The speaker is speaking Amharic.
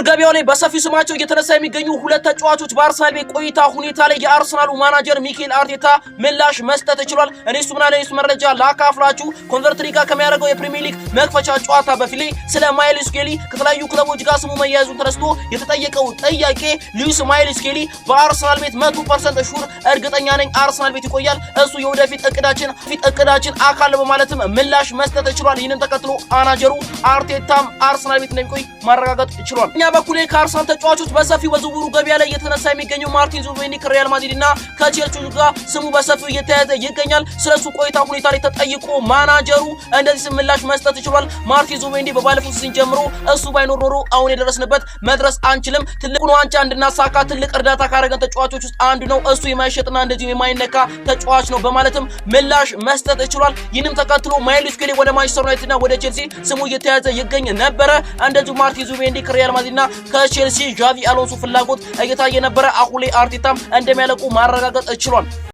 ገበያው ላይ በሰፊው ስማቸው እየተነሳ የሚገኙ ሁለት ተጫዋቾች በአርሰናል ቤት ቆይታ ሁኔታ ላይ የአርሰናሉ ማናጀር ሚኬል አርቴታ ምላሽ መስጠት ችሏል። እኔ እሱ ምናለ እሱ መረጃ ላካፍላችሁ። ኮቨንትሪ ጋር ከሚያደርገው የፕሪሚየር ሊግ መክፈቻ ጨዋታ በፊት ላይ ስለ ማይልስ ስኬሊ ከተለያዩ ክለቦች ጋር ስሙ መያያዙን ተነስቶ የተጠየቀው ጥያቄ ሉዊስ ማይልስ ስኬሊ በአርሰናል ቤት 100% sure እርግጠኛ ነኝ አርሰናል ቤት ይቆያል፣ እሱ የወደፊት እቅዳችን አካል በማለትም ምላሽ መስጠት ችሏል። ይህንን ተከትሎ ማናጀሩ አርቴታም አርሰናል ቤት እንደሚቆይ ማረጋገጥ ችሏል። እኛ በኩል ከአርሰናል ተጫዋቾች በሰፊው በዝውውሩ ገበያ ላይ እየተነሳ የሚገኘው ማርቲን ዙቢሜንዲ ከሪያል ማድሪድ እና ከቼልሲ ጋር ስሙ በሰፊው እየተያዘ ይገኛል። ስለሱ ቆይታ ሁኔታ ላይ ተጠይቆ ማናጀሩ እንደዚህ ምላሽ መስጠት ችሏል። ማርቲን ዙቢሜንዲ በባለፈው season ጀምሮ እሱ ባይኖር ኖሮ አሁን የደረስንበት መድረስ አንችልም። ትልቁን ዋንጫ እንድናሳካ ትልቅ እርዳታ ካደረገን ተጫዋቾች ውስጥ አንዱ ነው። እሱ የማይሸጥና እንደዚሁም የማይነካ ተጫዋች ነው በማለትም ምላሽ መስጠት ችሏል። ይህንም ተከትሎ ማይልስ ስኬሊ ወደ ማንቸስተር ዩናይትድ እና ወደ ቼልሲ ስሙ እየተያዘ ይገኝ ነበረ። እንደዚሁ ማርቲን ዙቢሜንዲ ከሪያል ማድሪድ እና ከቼልሲ ዣቪ አሎንሶ ፍላጎት እየታየ ነበረ። አሁን ላይ አርቴታም እንደሚያለቁ ማረጋገጥ ችሏል።